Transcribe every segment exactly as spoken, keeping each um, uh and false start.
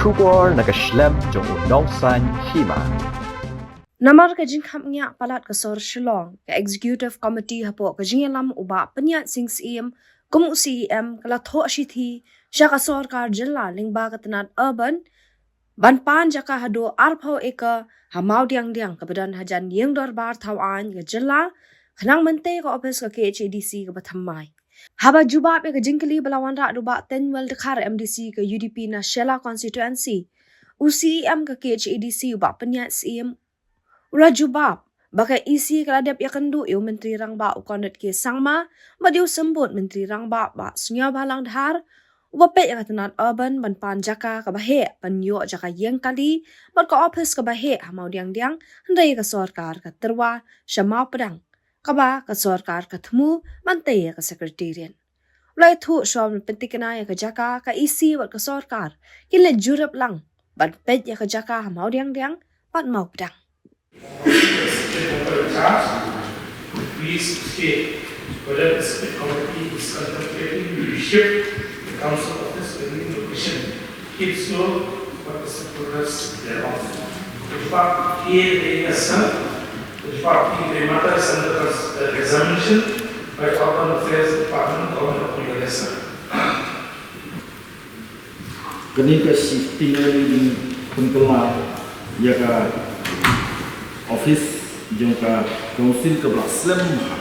Khubor na ka shlem jong u nongsan hima. Namar ka jingkhapngiah palat ka sor Shillong, ka Executive Committee hapoh ka jingïalam u Bah Pynïaid Sing Syiem kum u C E M ka la thoh shithi sha ka sorkar jylla lyngba ka tnat Urban ban pan jaka haduh arphew acre ha Mawdiangdiang kaba don hajan ïing dorbar thaw aiñ ka jylla, khnang ban tei ka ophis ka K H A D C kaba thymmai. Haba jubab ïa ka jingkylli ba la wanrah da u Bah Teiñwell Dkhar, M D C ka U D P na Shella Constituency, u C E M ka K H A D C u Bah Pynïaid Syiem u la jubab ba ka E C ka la dep ïakynduh ïa u Myntri Rangbah u Conrad K Sangma bad ïa u Symbud Myntri Rangbah Bah Sniawbhalang Dhar, uba peit ïa ka tnat Urban ban pan jaka kaba heh ban ïoh jaka ïing kali bad ka ophis kaba heh ha Mawdiangdiang, hynrei ka sorkar ka tyrwa sha Mawpdang, kaba ka sorkar ka thmu ban tei ïa ka Secretariat. U la ïathuh shuwa ban pynthikna ïa ka jaka, ka E C bad ka sorkar kin leit jurip lang ban peit ïa ka jaka ha Mawdiangdiang bad Mawpdang. Please state whether the split committee is contemplating to shift the council office to a new location. If so, what is the progress thereof? The department A A S, the department A matter is under cons-, uh, examination by Urban Affairs Department, Government of Meghalaya. Kane ka shifting ka dei ban pynkylla ïa ka office jong ka council kaba la slem bha.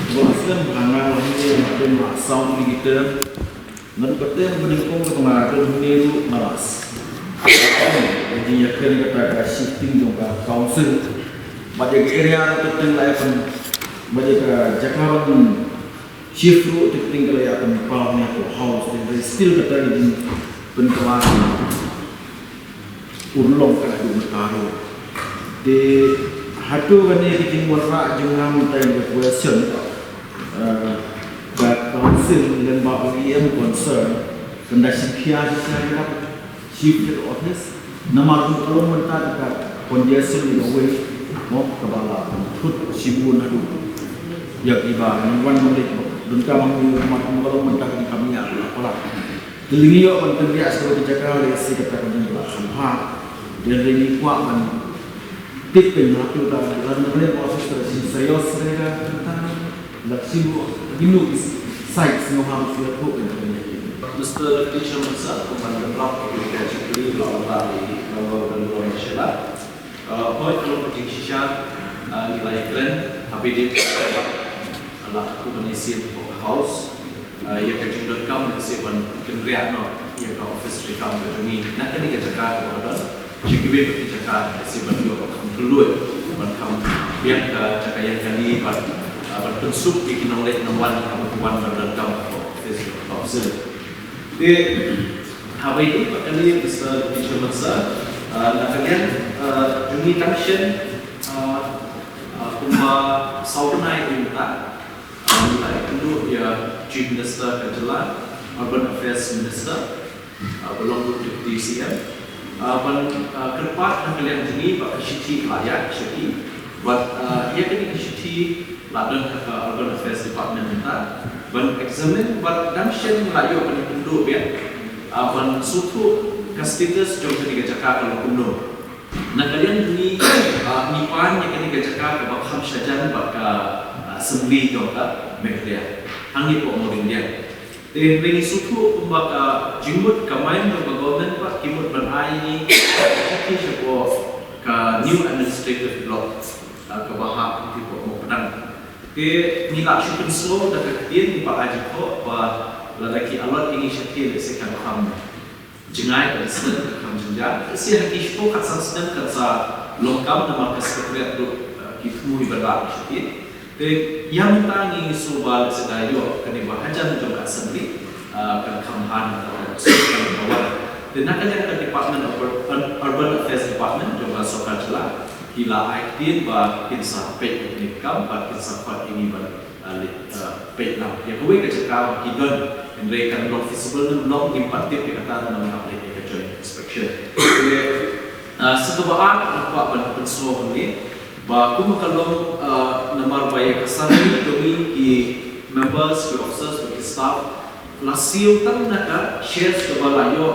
Kaba la slem bha, nga la hynne nga la saw ni kita. Ngan kata nga nyngkong kata nga don hynne ruh nga la s-, ka jingïakren kata ka shifting jong ka council. Bad ïa ka area ruh kata la ïa pyn, bad ïa ka jaka ban shift ruh te kata ka la ïa pynpaw na ka house, te still kata ka jingpynkylla. Urlong ka la dum taro. Te hato kane ka jingwanrah jong nga mynta ïa ka question, eh, ka council lyngba u E M concern, kan da shim khia shisha ïa ka chief head office, namar ka long mynta ka congestion ïa kawei, mo, kaba la thut shibun haduh ïa kiba nang wan nang leit, donkam hangne namar ka long mynta ka jingkhapngiah la palat. Te lyngngoh ban pynbiang sa kawei ka jaka lehse kata ka jingpynlong kham bha. Te lyngngoh kwah ban tip pynlong tu ta la nang leh office ta shisha ïa shisha ka ta la shisha binu site snow ha shisha tu kan. Mister Teacher Masa, kumban develop ka jingkylli ba la di nang ba dan ba shisha. Uh, hooid, ka long ka jingshisha, uh, ngi la ïakren ha bynta la ka company sien ka house, uh, ïa ka jingdonkam lehse ban kynriah noh ïa ka office treikam ka jong ngi na kane ka jaka kaba don. Shi kiwei pat ki jaka lehse ban ïoh ban kham kylluid, ban kham biang ka jaka ïing kali, ban, uh, ban pynsuk ïa ki nongleit nongwan kiba wan ban donkam ka office treikam. Te haba ïadei bad kane, Mister Teacher Masa, ah, na ka liang, ah, jong ngi dang shen, ah, ah, kumba saw bnai mynta, ah, ngi la ïakynduh ïa Chief Minister ka jylla, Urban Affairs Minister, ah, ba long ruh Deputy C M, ah, ban, ah, kyrpad na ka liang jong ngi ba ka shithi ka la ïaid sha ki, bad, ah, ïa kane ka shithi la don ha ka Urban Affairs Department mynta ban examine, bad dang shen la ïoh ban ïakynduh biang, ah, ban sngewthuh ka status jong kane ka jaka ka long kumno. Na ka liang jong ngi, ah, ngi pan ïa kane ka jaka kaba kham shajan bad ka, ah, Assembly jong ka Meghalaya, hangne hapoh Mawdiangdiang. Te hynrei ngi sngewthuh kumba ka jingmut ka main jong ka government pat ki mut ban ai ïa ngi ka shithi shapoh ka New Administrative Block, ah, kaba hap hapoh Mawpdang. Te ngi la shu pynsngew da ka ktien kiba ai jingthoh ba lada ki allot ïa ngi shatei lehse kan kham jngai, ka distance ka kham jynjar. Lehse ha ki shiphew khatsan snem kan sa long kam namar ka Secretariat ruh, ah, ki thmu ban rah shatei. Te ïa mynta ngi sngew ba lehse da ïoh kane ba hajan jong ka Assembly, ah, kan kham bha na ka, kan kham bha. Te na ka liang ka Department of Ur-, Urban Affairs Department jong ka sorkar jylla, ki la ai ktien ba kin sa peit ïa kane ka kam bad kin sa khot ïa ngi ban, ah, leit, ah, peit lang ïa kawei ka jaka ba ki don, hynrei kan long feasible ne em ngim pat tip ïa kata namar ngim leit ïa ka joint inspection. Te, ah, sa kaba ar nga kwah ban pynsngew hangne ba kum ka long, ah, namar ba ïa ka survey jong ngi ki members, ki officers bad ki staff la siew tang na ka shares kaba la ïoh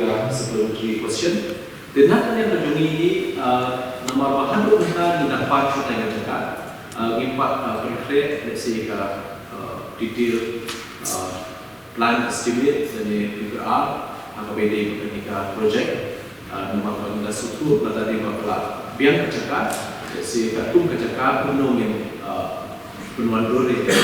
Ka supplementary question. Te na ka liang ka jong ngi, ah, namar ba haduh mynta ngi dang pan shuh tang ka jaka, ah, ngim pat, ah, pynkhreh, let's say, ka, ah, detail, ah, plan estimate lane P P R ha kaba ïadei bad kane ka project. Ah, namar ba ngi la sngewthuh ba lada dei ba ka la biang ka jaka, let's say, katkum ka jaka, kumno ngin, ah, pynwandur ïa ka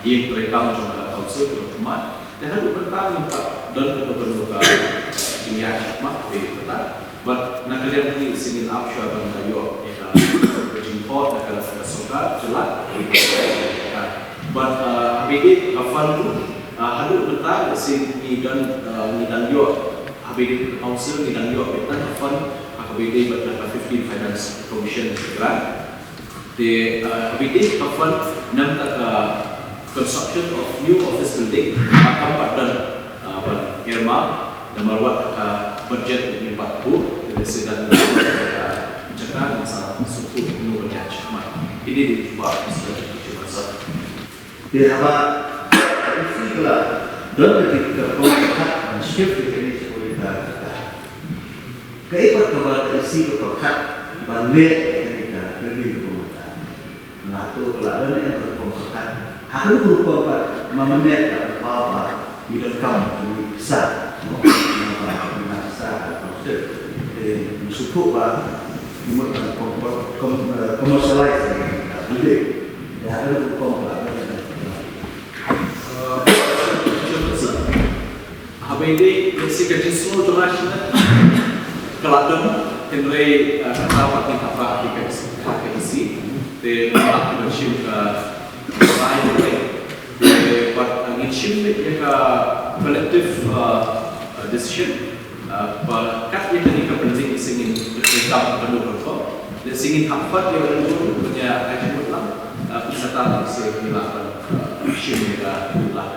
ïing treikam jong ka council kaba khmat. Te haduh mynta ngim pat don kano kano ka, eh, jingïaid shakhmat ha kaba ïadei bad kata. Bad na ka liang hi sngewbha ap shuwa ban da ïoh ïa ka jingkyrkhu na ka, ka sorkar jylla. Bad, eh, ha kaba ïadei ka fund ruh, eh, haduh mynta sngewbha ngi dang, eh, ngi dang ïoh, ha kaba ïadei ka council ngi dang ïoh beit tang ka fund ha kaba ïadei bad ka fifteen Finance Commission grant. Te, uh, ha kaba ïadei ka fund na ka bynta ka construction of new office building, uh, kam pat don, uh, ban earmark, namar wat ka budget ngim pat buh, te lehse da ka jaka ngin sa sngewthuh kumno ban ïaid shakhmat. Kine ki jubab, Mister Chairman Sir. Te haba ka E C ka la don ka tip ka kong ka khat ban shift ka E C ka kong ka khat. Kaei pat kaba ka E C ka pyrkhat ban leh ïa kane ka building ka kong ka khat. Nga to ka la don ïa ka kong ka khat. Ha ka rukom pat ma mynne ka ba ba ngi donkam ngi pisa. Ngi pisa ka kong te ngi sngewthuh ba ngi mut ban kom-, kom-, eh, commercialize ïa ka building. Ïa ka rukom pat. Haba ïadei, ïa ka jingsngew jong nga shimet ka la don, hynrei, eh, kata pat ngin hap rah ïa ka E C. Te ngin hap ban shim ka rai ïa ka. Te pat, eh, ngin shim ïa ka collective, eh, eh, decision. Eh, ba kat ïa kane ka building lehse ngin, ngin kam ka dei ka dei. Lehse ngin hap pat ïa ka dei ka dei ka dei ka dei lang. Eh, kumta lehse ngin lah ban, eh, shim ïa ka lah.